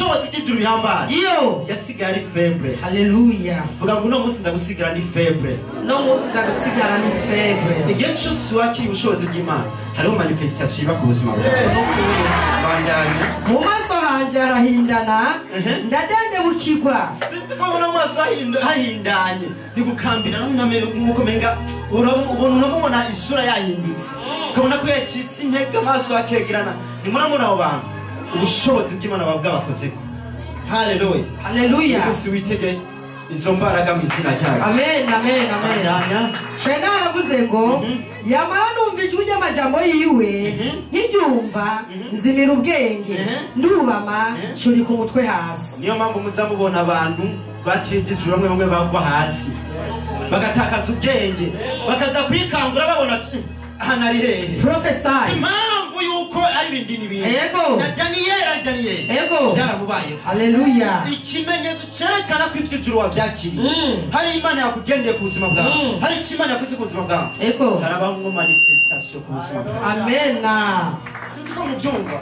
Ibishobozi by'ijuru bihambaye. Iyo. Yasigaye ari faible. Haleluya. Vuga ngo uno munsi ndagusigara ni faible. No munsi ndagusigara ni faible. Igihe cyose wakiriye ubushobozi bw'Imana, hariho manifestation iba ku buzima bwawe. Bandanya. Mu maso hanje harahindana, ndadendebukirwa. Sinzi ko ubona mu maso hahindanye. Ni gukambira nk'uko menga uramubona isura yahindutse. Ukabona ko yacitse intege, amaso akegerana. Ni muramubona abo bantu. Ubushobozi bw'Imana buba bwabakozeko. Haleluya. Haleluya. Umunsi witege izo mbaraga mu izina ryayo. Amen, amen, amen. Shena aravuze ngo yamara numva ijwi ry'amajambo yiwe, nkiryumva nzimira ubwenge, ndubama nshurika umutwe hasi. Niyo mpamvu muza mubona abantu bakiriye ijuru bamwe bamwe bagwa hasi, bagatakaza ubwenge, bakaza kwikangura babona ati aha nari hehe. Prophesy. Impamvu yuko ari ibindi n'ibindi. Ego. Na Daniel ari Daniel. Ego. Byaramubayeho. Haleluya. Ikimenyetso cyerekana ko ibyo ijuru wabyakiriye. Hari Imana yakugendeye ku buzima bwawe. Hari icyo Imana yakoze ku buzima bwawe. Ego. Harabamwo manifestation ku buzima bwawe. Amen. Sinzi ko mubyumva.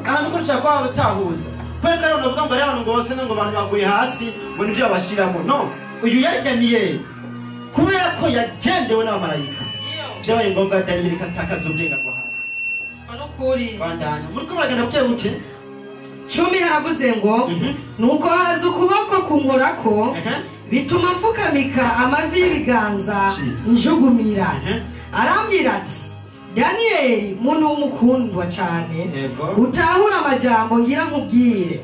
Ahantu ko ushaka kwaba utahuza. Kubera ko rero navuga ngo ari abantu ngo bose ngo abantu baguye hasi ngo nibyo babashiramo. No, uyu yari Daniel. Kubera ko yagendewe n'abamarayika. Byabaye ngombwa Daniel katakaza ubwenge agwa hasi. Nukuri. Bandanya. Muri ko muragenda buke buke. 10 haravuze ngo nuko haza ukuboko kunkorako bituma mfukamika amavi y'ibiganza njugumira. Arambwira ati Daniel muntu w'umukundwa cyane, utahura amajambo ngira nkubwire.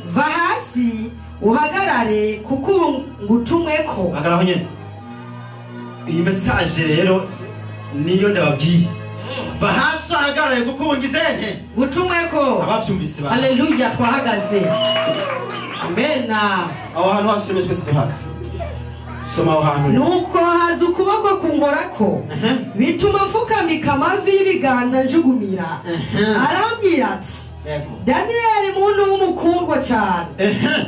Va hasi uhagarare kuko ngutumweko. Hagarara nyene. Iyi message rero niyo ndababwiye. Va hasi uhagarare kuko ungize nte? Ngutumweko. Abavyumvise ba. Haleluya, twahagaze. Amen. Aho hantu hasome twese duhagaze. Soma aho hantu. Nuko haza ukuboko kunkorako bituma mfukamika amavi y'ibiganza njugumira. Arambwira ati Daniel muntu w'umukundwa cyane,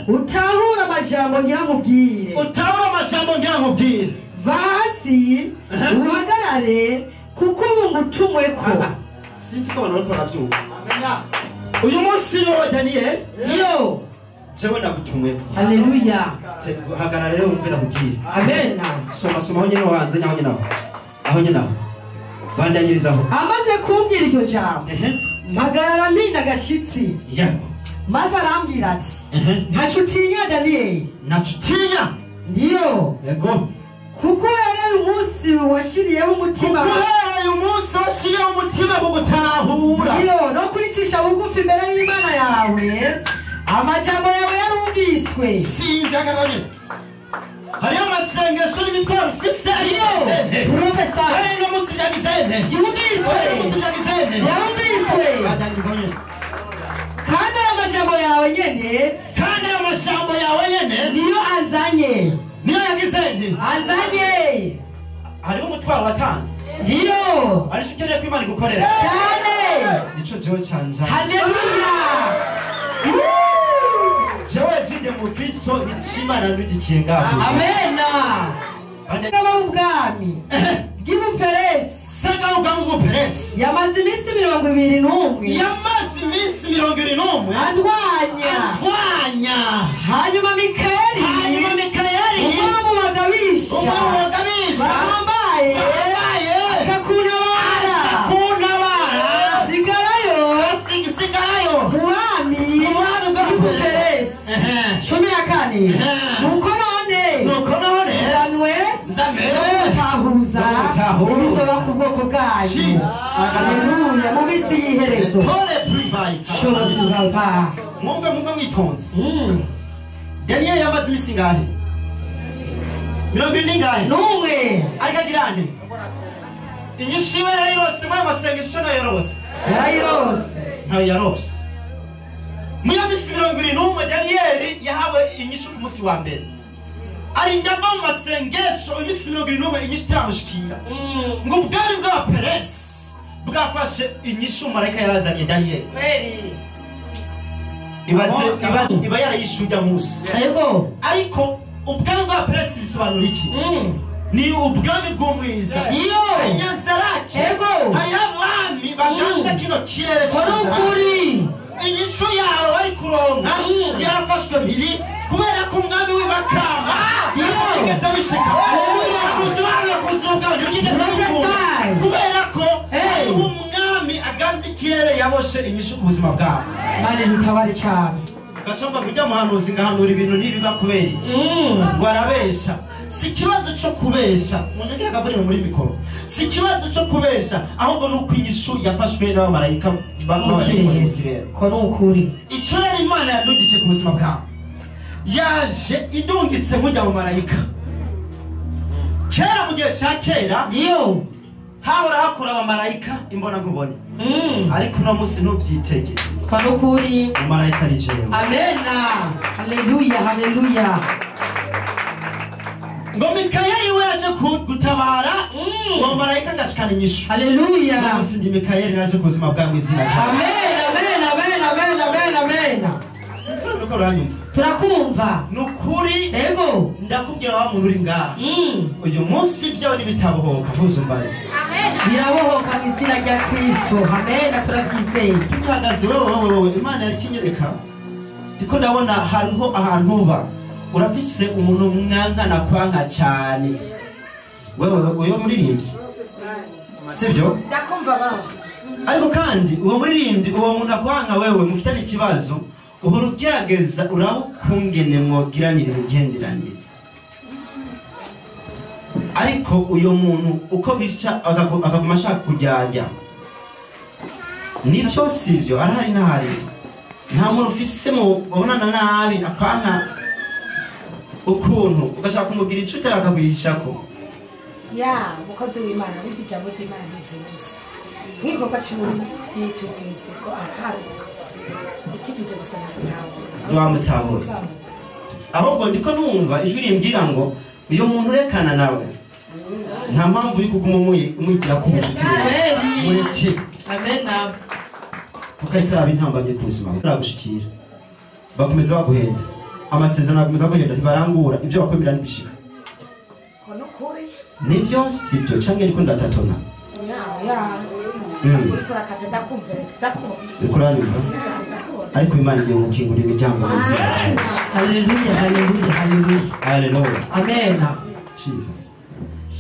utahura amajambo ngira nkubwire. Utahura amajambo ngira nkubwire. Va hasi uhagarare kuko ubu ngutumweko. Sinzi ko abantu bariko barabyumva. Uyu munsi ni wowe Daniel. Iyo. Jewe ndagutumweko. Haleluya. Hagarara rero wumve ndakubwire. Amen. Soma soma aho nyene wanze aho nyene aho. Aho nyene aho. Bandanyirizaho. Amaze kumbwira iryo jambo, mpagarara mpinda agashitsi. Yego. Maze arambwira ati ntaco utinya Daniel. Ntaco utinya. Ndiyo. Yego. Kuko uhereye umunsi washiriyeho umutima. Kuko uhereye umunsi washiriyeho umutima wo gutahura. Ndiyo, no kwicisha bugufi imbere y'Imana yawe. Amajambo yawe yarumviswe. Sinzi akaramye. Hariyo amasengesho n'imitwaro ufise ariyo. Professor. Hari no munsi byagize nte? Yumviswe. Munsi byagize nte? Yarumviswe. Kandi ayo majambo yawe nyene, kandi ayo majambo yawe nyene niyo anzanye. Niyo yagize nte? Anzanye. Hariho umutwaro watanze. Ndiyo. Ariko ukeneye ko Imana igukorera. Cyane. Nico jewe canja. Haleluya. Jewe jide mu Kristo nicimana ndugikiye ngaho. Amen. Aba ubwami bw'Ibuperesi. Saga ubwami bw'Ubuperesi. Yamaze iminsi 21. Yamaze iminsi 21. Andwanya. Andwanya. Hanyuma Mikayeli. Hanyuma Mikayeli. Umwe mu bagabisha. Umwe mu bagabisha. Bahambaye. Bahambaye. Aza kuntabara. Aza kuntabara. Sigarayo. Sigarayo. Mu bwami. Mu bwami bw'Ubuperesi. 14. Nuko none. Nuko none. Nzanwe. Nzanwe. Gutahuza ibizoba ku bwoko bwanyu. Haleluya. Mu minsi y'iherezo. Shobozi bwa. Mwumve mwumve mwitonze. Daniel yamaze iminsi ingahe? 71. N'umwe. Ariko agira nde? Inyishu iwe yarayirose muri ayo masengesho nayo yarose. Yarayirose. Ntayo yarose. Muri iyo minsi 71 Daniel yahawe inyishu ku munsi wa mbere. Arinda ava mu masengesho iminsi 71 inyishu itaramushikira. Ngo ubwami bw'Abaperesi bwafashe inyishu marayika yarazaniye Daniel. Ibaze iba yarayishuja munsi. Yego. Ariko ubwami bw'Abaperesi bisobanura iki? Ni ubwami bw'umwiza. Iyo. Inyanzarake. Yego. Hariho abami baganza kino kirere Ko nukuri. Inyishu yawe bari kuronka Yafashwe mpiri kubera ko umwami w'imakamba yigeze abishika. Ubuzima ku buzima bwawe ntibwigeze bukunda kubera ko umwami aganza ikirere yaboshe inyishu ku buzima bwawe. Mane ntutabare cyane. Gacamba kujya muhanuzi ngahanura ibintu ntibiba kubera iki? Ngo arabesha. Si ikibazo cyo kubesha, munyegera akavuriro muri mikoro. Si ikibazo cyo kubesha, ahubwo ni uko inyishu yafashwe n'abamarayika mu kirere. Ko ni ukuri. Icyo rero Imana yadungitse ku buzima bwawe, yaje idungitse mujya mu marayika. Kera mu gihe cya kera, hahora hakora abamarayika imbona nkubone. Ariko uno munsi ntubyitege. Ko ni ukuri. Umumarayika ni jewe. Amena. Haleluya, haleluya. Ngo Mikayeli we yaje gutabara, uwo marayika ngashikana inyishu. Haleluya. Uno ndi Mikayeli naje ku buzima bwawe izina. Amen, amen, amen, amen, amen, amen. Sinzi ko uranyumva. Turakumva. Nukuri. Ego. Ndakubwira wa muntu uri ngaha. Uyu munsi byawe nibitabohoka ntuzumbaze. Amen. Birabohoka mu izina rya Kristo. Amen, turabyizeye. Tuhagaze wewe Imana yari kinyereka. Ndiko ndabona hariho ahantu uba. Urafise umuntu mwankana kwanka cyane. Wewe uyo muririmbyi. Sibyo? Ndakumva baba. Ariko kandi uwo muririmbyi uwo muntu akwanka wewe mufitanye ikibazo, uhora ugerageza urabukungene mwogiranire imigenderanire. Ariko uyo muntu uko bica akaguma ashaka kujyajya. Nibyo sibyo arahari ntahari. Nta muntu ufise mu babonana nabi akwanka ukuntu ugashaka kumugira inshuti akakugirishako. Ya mukozi w'Imana burya ijambo ry'Imana ntizibuza. Nk'igikorwa cy'umuntu twitugeze ko araharuka. Ikivuze gusa ntabwo wamutahura. Ahubwo ndiko numva ijwi rimbwira ngo uyo muntu urekana nawe nta mpamvu uri kuguma umwigira ku nshuti. Mureke. Amen. Kuko ariko araba intambamye ku buzima bwagushikira. Bakomeza baguhenda. Amasezerano akomeza guhenda ntibarangura ibyo bakwemera ntibishika. Nibyo sibyo cyangwa ariko ndatatona. Ariko Imana igiye gukingura imiryango y'izina. Haleluya, haleluya, haleluya. Haleluya. Amen. Jesus.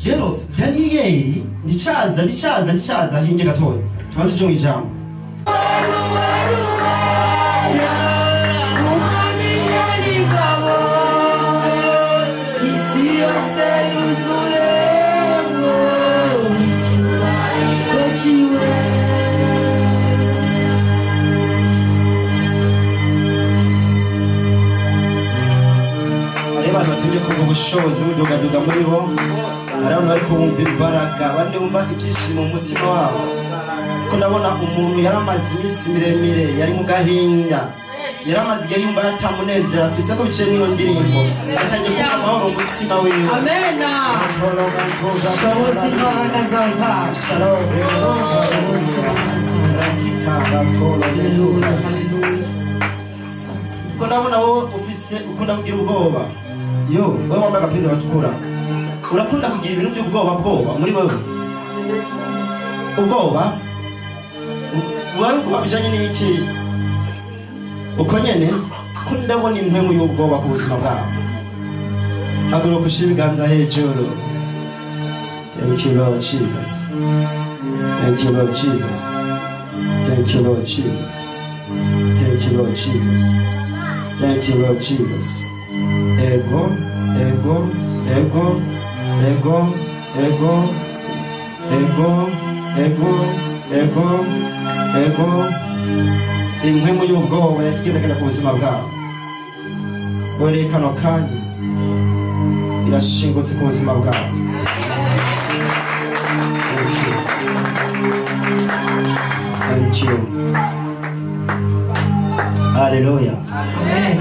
Rero Daniyeli ndicaza hinge gatoya. Tubanze cyo ijambo. Ubushobozi budugaduga muri bo, hari abantu bari kumva imbaraga, abandi bumva ibyishimo mu mutima wabo. Kuko ndabona umuntu yaramaze iminsi miremire yari mu gahinda, yaramaze igihe yumva atamunezero afise ko biciye mw'iyo ndirimbo, atangiye kumva amahoro mu mutima wiwe. Amen. Shobozi imbaraga zawe Baba. Kuko ndabona wowe ufise ukunda kugira ubwoba. Yo, wewe wambaye agapira gatukura. Urakunda kugira ibintu by'ubwoba bwoba muri wewe. Ubwoba wari kuba bijanye n'iki? Uko nyene ko ndabona impwemu y'ubwoba ku buzima bwawe. Haguruka ushire ibiganza hejuru. Thank you Lord Jesus. Thank you Lord Jesus. Thank you Lord Jesus. Thank you Lord Jesus. Thank you Lord Jesus. Ego, ego, ego, ego, ego, ego, ego, ego, ego. Impwemu y'ubwoba yagendagenda ku buzima bwawe. Ore kano kanya irashingutse ku buzima bwawe. Thank you. Hallelujah. Amen.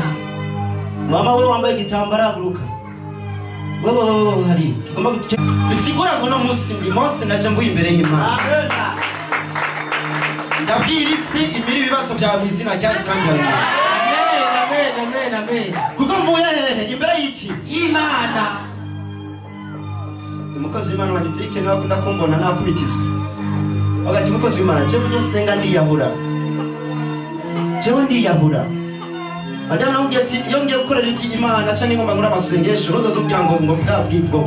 Mama wewe wambaye igitambara haguruka. Wewe hari tugomba bisigura ngo no munsi ndi Mose naje mvuye imbere y'Imana. Ndabwira isi imiri ibibazo byawe mu izina rya Yesu kandi amen. Amen, amen, amen. Kuko mvuye hehe imbere y'iki? Imana. Umukozi w'Imana magnifique nawe akunda kumbona nakubitizwa. Agati umukozi w'Imana jewe nsenga ndiyahura. Jewe ndiyahura. Madamu namubwiye ati iyo ngiye gukorera iki Imana cyangwa ngomba ngura amasengesho ntuzoze ngo ngo bwa bwibwo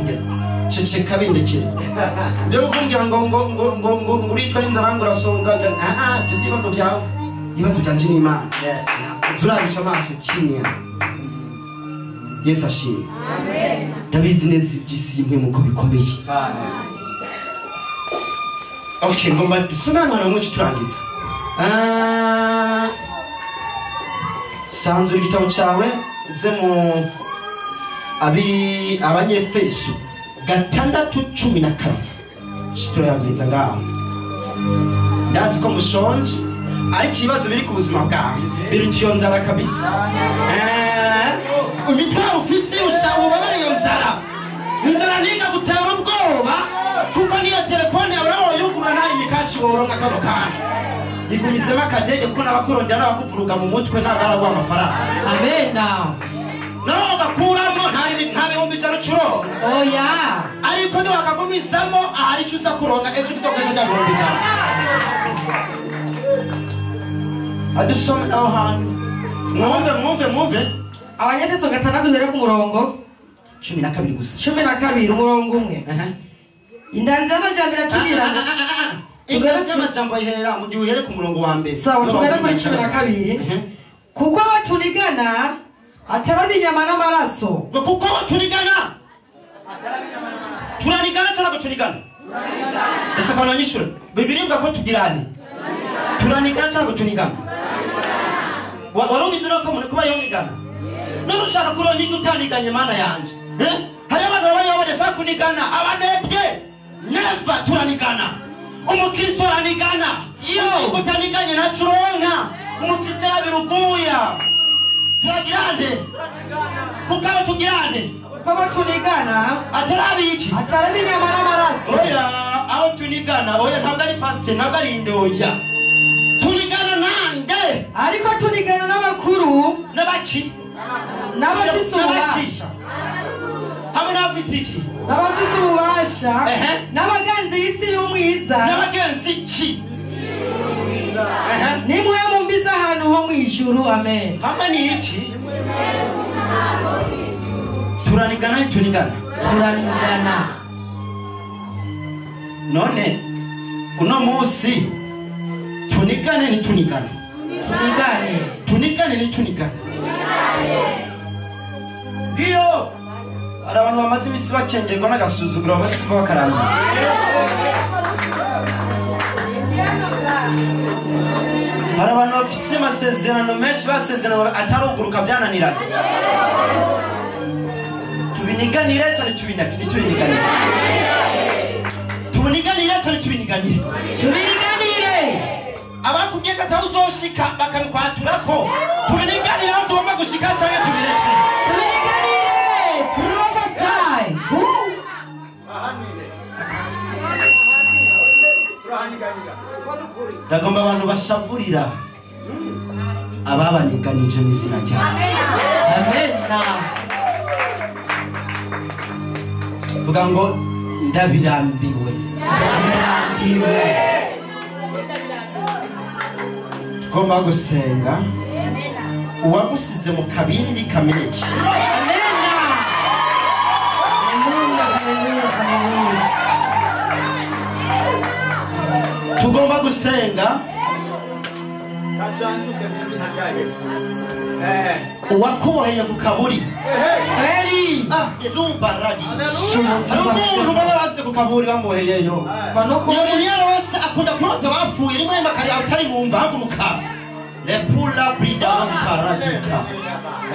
ceceka bindekere. Byo kumbwira ngo ngo ngo ngo ngo uricwa n'inzara ngo urasonza ah byo si ibibazo byawe. Ibibazo byanje ni Imana. Yes. Turabisha amaso kimwe. Yesu ashimwe. Amen. Ndabizi neza iby'isi imwe muko bikomeye. Amen. Okay, ngomba dusome hano hantu turangiza. Sanzura igitabo cyawe uze mu Abanyefeso 6:12. Turarangiriza ngaho. Ndazi ko mushonje ariko ibibazo biri ku buzima bwawe biruta iyo nzara kabisa. Imitwaro ufise irusha ububabare iyo nzara. Inzara ntigagutera ubwoba kuko niyo telefone yawe nawe woyugurura nta imikashi woronka kano kantu. Igumizemo akadege kuko n'abakurondera n'abakuvuruga mu mutwe ntabwo araguha amafaranga. Amena. Nawe ugakuramo nta 100,000 ucuronka. Oya. Ariko niwakagumizamo ahari icyo uza kuronka ejo uzokoresha bya 100,000. Adusome aho hantu. Mwumve. Abanyefeso 6 dore ku murongo 12 gusa. 12 umurongo umwe. Indanzi y'amajambere atubwira indanzi y'amajambo ihera mu gihe uhere ku murongo wa mbere. Sawa, tugere kuri 12. Kuko abatunigana atari inyama n'amaraso. Ngo kuko abatunigana turanigana cyangwa tunigana? Ndashaka abanyeshuri Bibiliya ivuga ko tugirane. Turanigana cyangwa tunigana? Wari ubizi ko umuntu kuba yonigana? None ushaka kuronka icyo utaniganye Mana yanje. Hari abantu babayeho badashaka kunigana, abanebwe. Never turanigana. Umukristo aranigana. Iyo utaniganye ntacuronka. Umukristo arabiruguya. Turagirande. Kuko abo tugirande. Kuko abo tunigana atari iki? Atari inyama n'amaraso. Oya, aho tunigana, oya ntabwo ari pastor, ntabwo ari inde oya. Tunigana nande? Ariko tunigana n'abakuru n'abaki? N'abafise ububasha. Hamwe n'abafise iki? N'abafise ububasha. N'abagenzi y'isi y'umwiza. N'abagenzi iki? Nimwe mumbiza ahantu ho mu ijuru. Amen. Hamwe ni iki? Turanigana tunigana. Turanigana. None uno munsi tunigane ni tunigane. Tunigane. Tunigane ni tunigane. Iyo hari abantu bamaze iminsi bakengerwa n'agasuzuguro bamaze kuba bakaramba. Hari abantu bafise amasezerano menshi basezerano ataruguruka byananiranye. Tubiniganire cyane tubiniganire. Tubiniganire cyane tubiniganire. Tubiniganire. Abakubwiye ko atawuzoshika bakabikwaturako. Tubiniganire aho tugomba gushika cyane tubireke. Tubiniganire. Prophesy. Ndagomba abantu bashavurira ababaniganije mu izina ryawe. Amen. Vuga ngo ndabirambiwe. Ndabirambiwe. Tugomba gusenga uwagusize mu kabindi kameneke. Tugomba gusenga uwakuboheye ku kaburi. Hari umuntu baba basize ku kaburi bamuboheyeyo. Iyo muntu wese akunda kurota bapfuye rimwe rimwe atari bumva haguruka. Lepula brida radika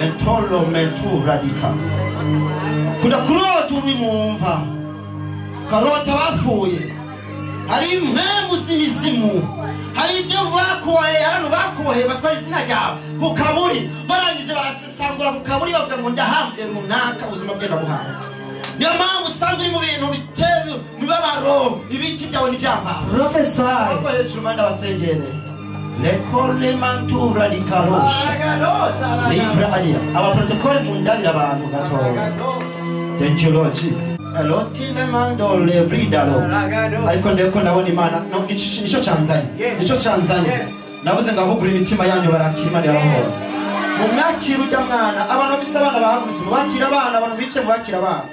entolo mentu radika. Kunda kurota uri mumva karota bapfuye. Hari impemu z'imizimu, hari ibyo bakuboheye, abantu bakuboheye batwara izina ryawe ku kaburi, barangije barasesangura ku kaburi bavuga ngo ndahambye runaka ubuzima bwenda buhanga. Niyo mpamvu usanga uri mu bintu biteye imibabaro, ibiki byawe ntibyavase. Professor. Ahubwo hejuru manda basengere. Lekole mantura likarosha. Libra alia. Aba protocole mundabira abantu gatoya. Thank you Lord Jesus. Elotile mando levridalo. Ariko ndeko ndabona Imana no nico canzanye. Nico canzanye. Navuze ngo ahubwo imitima yanyu barakira Imana yarahora. Mumwakira ujya mwana. Abantu bise abana bahagurutse mubakira abana, abantu bice mubakira abana.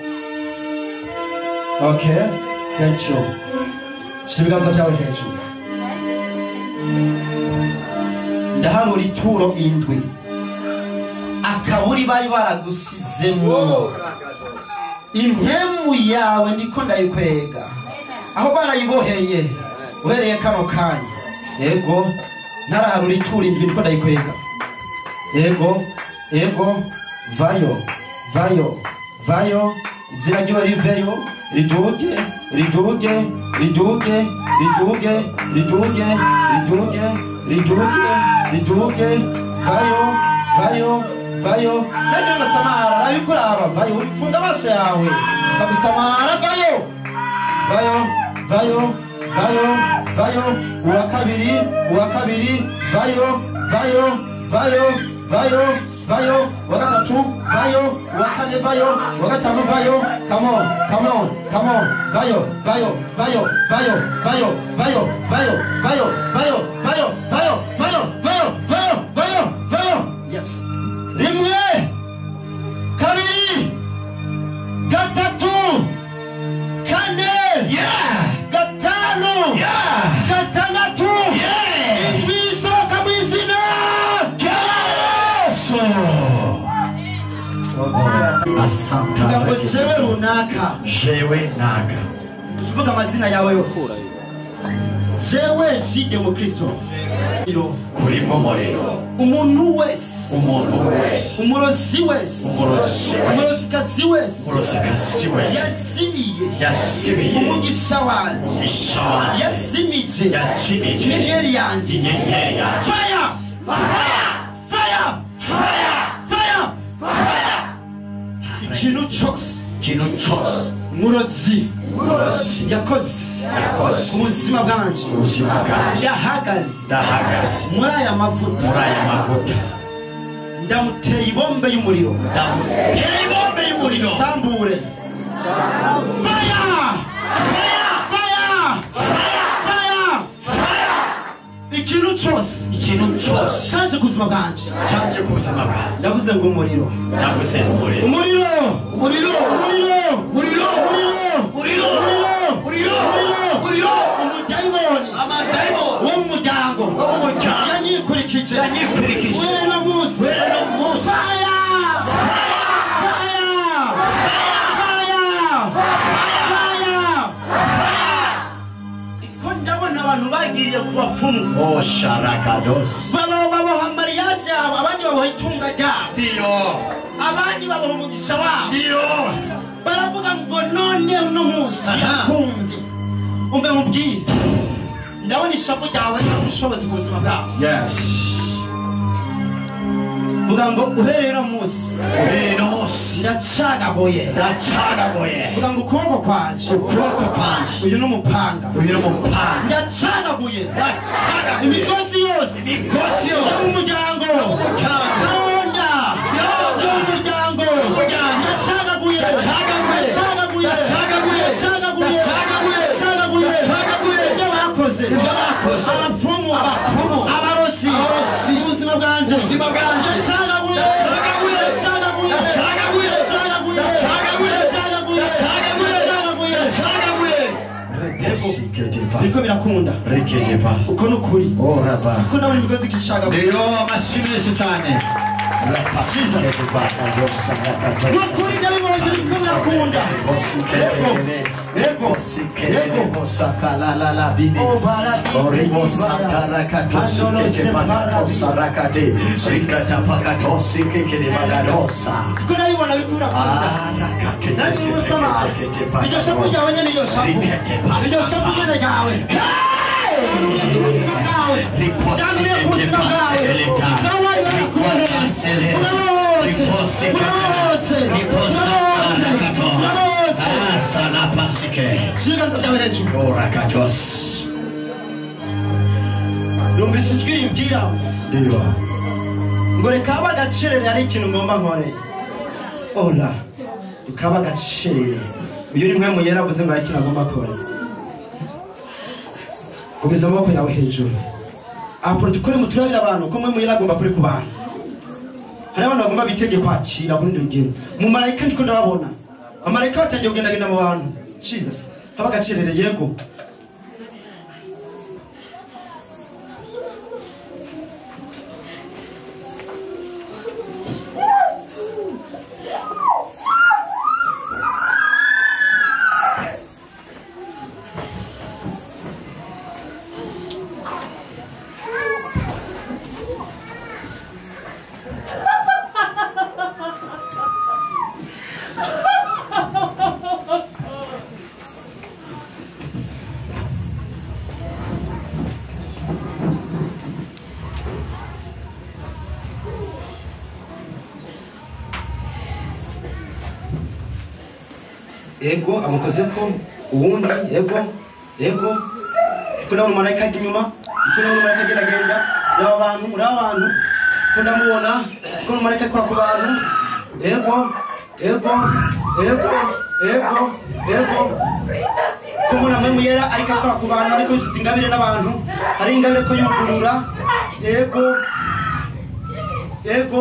Okay, thank you. Shira ibiganza byawe hejuru. Ndaharura ituro indwi. Akaburi bari baragusizemo. Impemu yawe ndiko ndayikwega. Aho barayiboheye uhereye kano kanya. Yego, ntaraharura ituro indwi ndiko ndayikwega. Yego, yego, vayo, vayo, vayo, izina ryiwe riveyo, riduge, riduge, riduge, riduge, riduge, riduge, riduge, riduge, vayo, vayo, vayo. Naje ngasamara, abikuraba, vayo, funga amaso yawe. Ndagusamara, vayo. Vayo, vayo, vayo, vayo, uwa kabiri, vayo, vayo, vayo, vayo, vayo, uwa gatatu, vayo, uwa kane, vayo, uwa gatanu, vayo. Come on, come on, come on, vayo, vayo, vayo, vayo, vayo, vayo, vayo, vayo, vayo, vayo, vayo, vayo, vayo, vayo, vayo, vayo. Yes. Rimwe, kabiri, gatatu, kane, gatanu, gatandatu, indwi isohoka mu izina rya Yesu. Ngo jewe runaka, jewe naka, tuvuga amazina yawe yose. Jewe jide mu Kristo kurimo umuriro. Umuntu wese, umurozi wese, umurozikazi wese, yazimiye umugisha wanje, yazimije inyenyeri yanjye. Fire, fire, fire, fire, fire. Ikintu cyose umurozi yakoze ku buzima bwanje, ndahagaze muri aya mavuta, ndamuteye ibombe y'umuriro, sambure. Fire, fire, fire, fire. Ikintu cyose cyaje ku buzima bwanje, ndavuze ngo umuriro, umuriro, umuriro, umuriro, umuriro, umuriro, umuriro, umudayimoni wo mu muryango yanyikurikije uhereye no munsi. Fire, fire, fire, fire. Iko ndabona abantu bagiriye ku bapfumu. Baboha mariage yabo, abandi baboha itunga ryabo, abandi baboha umugisha wabo. Baravuga ngo none uno munsi yakunze. Umve mubwire, ndabona ishavu ryawe ubushobozi ku buzima bwawe. Yes. Vuga ngo uhereye uno munsi, ndacagaguye, vuga ngo ukuboko kwanje, uyu ni umupanga, ndacagaguye imigozi yose yo mu muryango, karonda yo mu muryango, ndacagaguye, ndacagaguye, ndacagaguye, ndacagaguye, ibyo bakoze, abapfumu, abarozi, ubuzima bwanje, ndacagaguye, ndacagaguye, ndacagaguye, ndacagaguye, ndacagaguye. Biriko birakunda, uko ni ukuri, kuko nabona imigozi ikicagaguye. Nukuri ndabibonye biriko birakunda. Yego, yego, yego. Kuko ndabibona biriko birakunda. Nari umusama. Iryo shapu ryawe nyene, iryo shapu, iryo shapu nyene ryawe. Ubuzima bwawe, ndabwiye ku buzima bwawe, nawe bari barakuboheye, urabohotse, urabohotse, urabohotse, urabohotse. Shira ibiganza byawe hejuru. Numvise ijwi rimbwira ngo reka abe agacerere, hari ikintu ngomba nkore. Ola, reka abe agacerere. Uyu ni mwe muyera avuze ngo hari ikintu agomba akore. Komeza amaboko yawe hejuru. Aha protokole muturabira abantu ko mwe muyera agomba kuri ku bantu. Hari abantu bagomba bitege kwakira burundi rugendo. Mu marayika ndiko ndababona. Amarayika batangiye kugendagenda mu bantu. Jesus. Haba gacerere yego. Ego amukoze ko uwundi ego ego kuna umumarayika ajya inyuma, kuna umumarayika agenda agenda uri abantu kuna mubona kuna umumarayika akora ku bantu ego ego ego ego ego kumuna mwe muyera ariko akora ku bantu ariko yututse ingabire n'abantu hari ingabire ko yugurura ego ego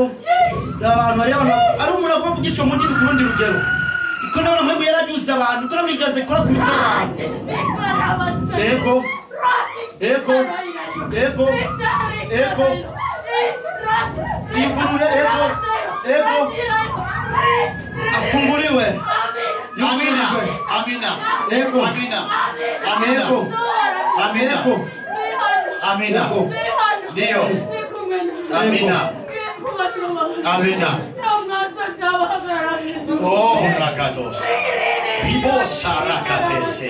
n'abantu hari abantu ari umuntu agomba kuvugishwa mu ndimi ku rundi rugero. Kuna wana mwembe yaraduza abantu, kuna mwiganze kora ku abantu. Ego. Ego. Ego. Ego. Ivurure ego. Ego. Afunguliwe. Amina. Amina. Ego. Amina. Amina. Ego. Amina. Ego. Amina. Ndio. Amina. Amina. Oh, rakatos. Ribosa rakatese.